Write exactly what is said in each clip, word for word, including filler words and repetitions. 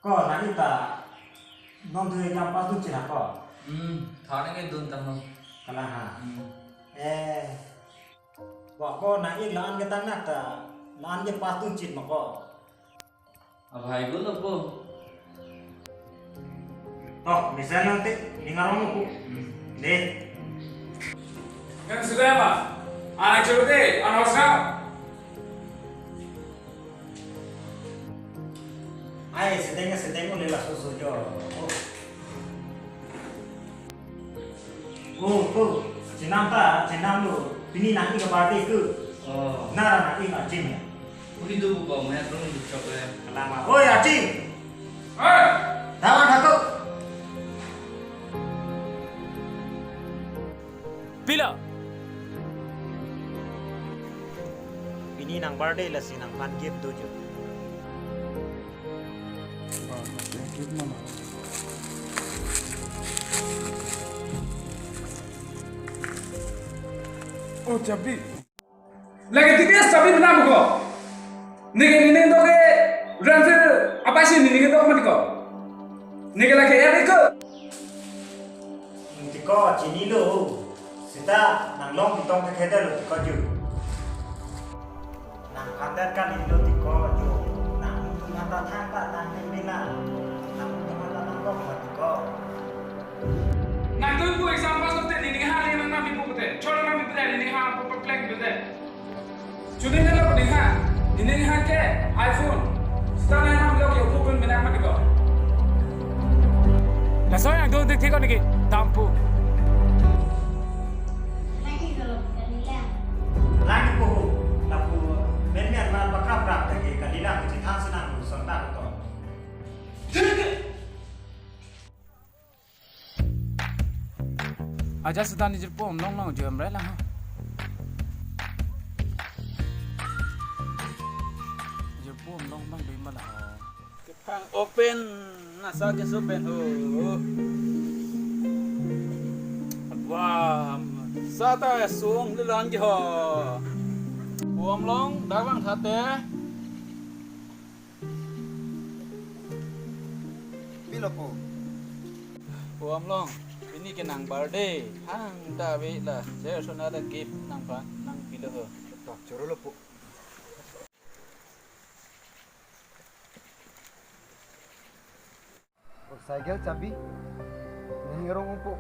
Ko, nang-ik ta non thu exam pass dunchit ha ko? Hmm, thar nang-ik dun tanglo. Kalang ha. Hmm. Eh, ko, ko nang-ik la-an ketang nak ta, la-an ke pass dunchit ma ko? Abhai ko lo po. To, mesen lo te, ning arong lo po. Hmm. De. Kan sudah apa? Anak coba deh, anak usah. Ai, sedeng, sedeng, ule laso sojo. Oh. Oh, oh, chenam ta, chenam lo. Pini nang-ik abirthday ke. Oh. Nara nang-ik Arjin ya. Uli do bu ko, maya krung du chok ya. Kalama. Oi, Arjin. Hei. Dawan hako. Pila? Pini nang birthday lasi nangphan gift dojo. Wah, yang gift mana? Oh, chabi. Lagi tiga chabi mana ko? Neke nini do ke ranfir apa sih nini do mana ko? Neke lagi er ke? Tiko chinilo, seta nang long pitong ke khede lo tiko ju. Nang kandet kan ilo tiko ju. Nang tu mata thang ta nang ni bina. Nang tu mata nang kok ma tiko. Nang tu pu exam pass te nini ha ni nang nami pu te. Chora nami pu te nini ha pu pu pleng pu te. Chuning nelo ning ha, ning ha ke iPhone. Seta nang nam lo ke open menak mati ko. Laso yang dun tik tik ko niki, dampu. Lagi ko, lagi ko, lapu, men men mal pakrap krap lagi kalila ko citha senang ko sonta ko. Aja seta ni jirpo amlong nang juam rai lang ha. Jirpo amlong bang dui malah ha. Kepang open nasa ke so pen ho. Wah, sata sung lilan ke ho. Amlong dak bang thate. Pilo po? Po amlong, pini ke nang birthday. Hang ta ave la, ser sona ta gift nangphan, nang pilo ho. To, choro lo po. O cycle chabi. Ning arong po.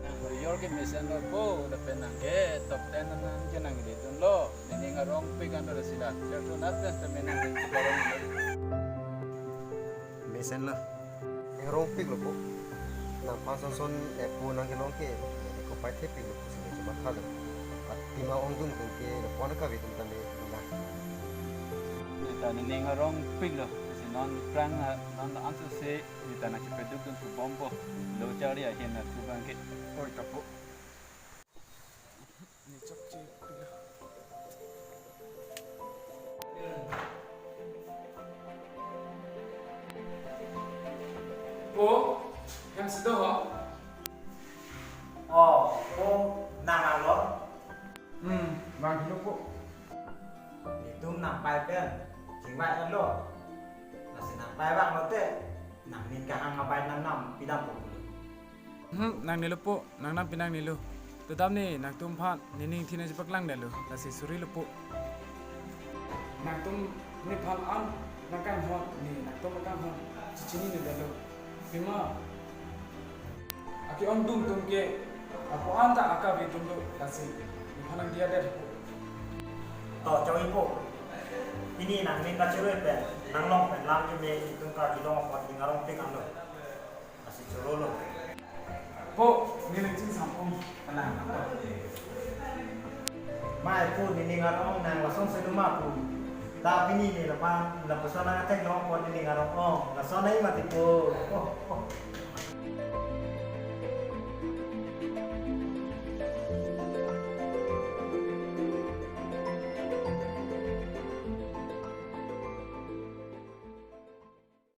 Nang hurior ke mesen lo po, lapen nang ke top ten nang ke nang di tun lo. Ning arong pik an do sila. Ser so nat pen temen nang di arong lo. Mesen lo. Ning arong pik lo po. Nangphan son son epo nang kelong ke. Ko pai the pik lo po sini cuma khalo. Atima ongdung ke lo pon ka vitum tame. Neta ning arong pik lo. Si non prang, non ansu se. Neta nang chepaduk dun thu bompo. Lo chari ahin na thu bang ke. Oi, kapo. Ni chok che pila. Po, hem si do ho? Oh, po, nang alo? Hmm, bang hilo po. Netum nang pai pen, chingvai alo. Lasi nang pai bang lote, nang ning kahang abai nang nam pidam po. Hmm, nang nilo po, nang nam pinang nilo. Todam ni, nangtum phan, nening thina chepaklangdetlo, lasi suri lo po. Nangtum nephan an, nangkanghon, ne nangtum kanghon, chechinidetlo. Pima, ake-ongdung atum ke, apo anta akavi atum lo, lasi, nephan nang diyadet po. To, choi po. Pini nangning kachiroi pen, nanglong pen, lam keme, itum karjulong apot, ning arong pik an lo. Lasi choro lo. Po, nening ching sampung. Kalang. Mai po, nening arong nang lasonsi lo ma po. Ta pini ne lama, lapuson nang atek long po nening arong ong. Lason nai mati po. Oh, oh.